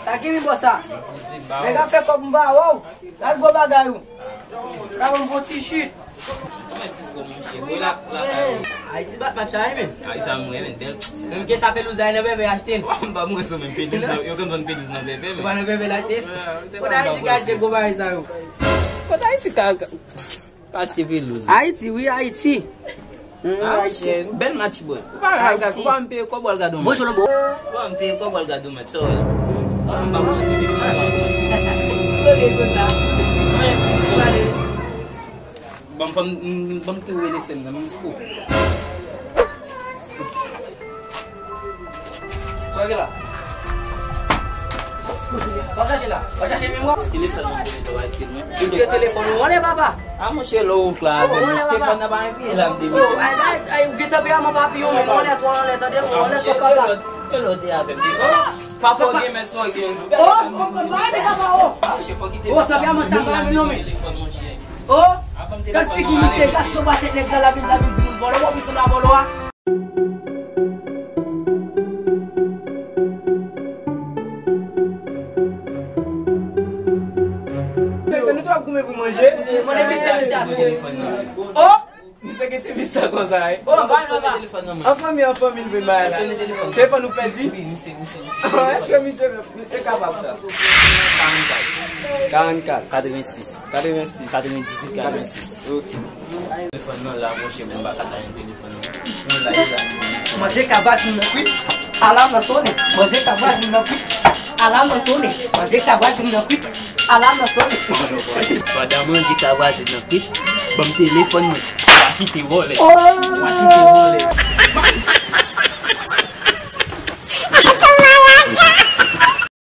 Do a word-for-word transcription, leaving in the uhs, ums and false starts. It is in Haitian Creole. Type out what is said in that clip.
Sa ki mi bò sa? Nèg ap fè kòb m pa wè w. Gad gwo bagay ou. Ka ban m fon ti chit. Kòman ti fò monchè? Voye la, la kay ou. Ayiti bat match la wi, men. Ay, sa mwen, men, bèl. Menm ke sa pelouz la nan bèbè achte l. M pa mwen sou menm pelouz nan. Yo konn vann pelouz nan bèbè, men. Ou pa nan bèbè l achte l? Kote Ayiti ka achte gwo bagay sa yo? Kote Ayiti ka, ka, ka achte pelouz? Ayiti, wi, Ayiti. Ah, monchè, bèl match, bro. Ou pa, ou pa m peye kòb, w al gade yon match. Ou pa m peye kòb, w al gade yon match, sa w la. Ou pa m pa kòmanse, depi m pa kòmanse. Ban m fè m, ban m tou rele sè m nan, m tou. Sa w gen la? W ap chache la? W ap chache memwa? Telefòn nan mwen, mwen, mwen, mwen. Ou tire telefòn ou anlè, papa. A monchè, lè w la avè m, telefòn nan pa gen pye la, m te mete. Ay, ay, ay, ou gentan peye a, mon papi, yon men, anlè, twa anlè, tande, ou anlè, twa, papa. Yo lòde avè m. Papa w gen, men sa w gen. Oh, oh, oh, papa, oh. Monchè, fò kite. Oh, sa byen, mwen, sa pa vin non, men. Telefòn, monchè. Oh, gad figi misye, gad soba tèt nèg la, l ap vin, l ap vin di moun vòlò, w ap vin sanble a vòlò a. Tete, nou t ap goumen pou manje. Mande misye, misye a tou. Oh! Misye gen ti vis sa konsa, wi. Oh, bay, bay, bay. An fanmi, an fanmi, l vin bay la. Telefòn ou pèdi? Wi, misye, misye, misye. Èske misye, misye kapab sa? Karannkat. Karannkat. Katrevensis. Katrevensis. Katrevendizuit, katrevensis. Ok. Telefòn nan la, monchè, mwen pa ka tanyen telefòn nan. Manje ka vwazin nan kwit, alam nan sonnen. Manje ka vwazin nan kwit, alam nan sonnen. Manje ka vwazin nan kwit, alam nan sonnen. Pandan manje ka vwazin nan kwit, ban m telefòn mwen. Wa kite vòlè. Wa kite vòlè.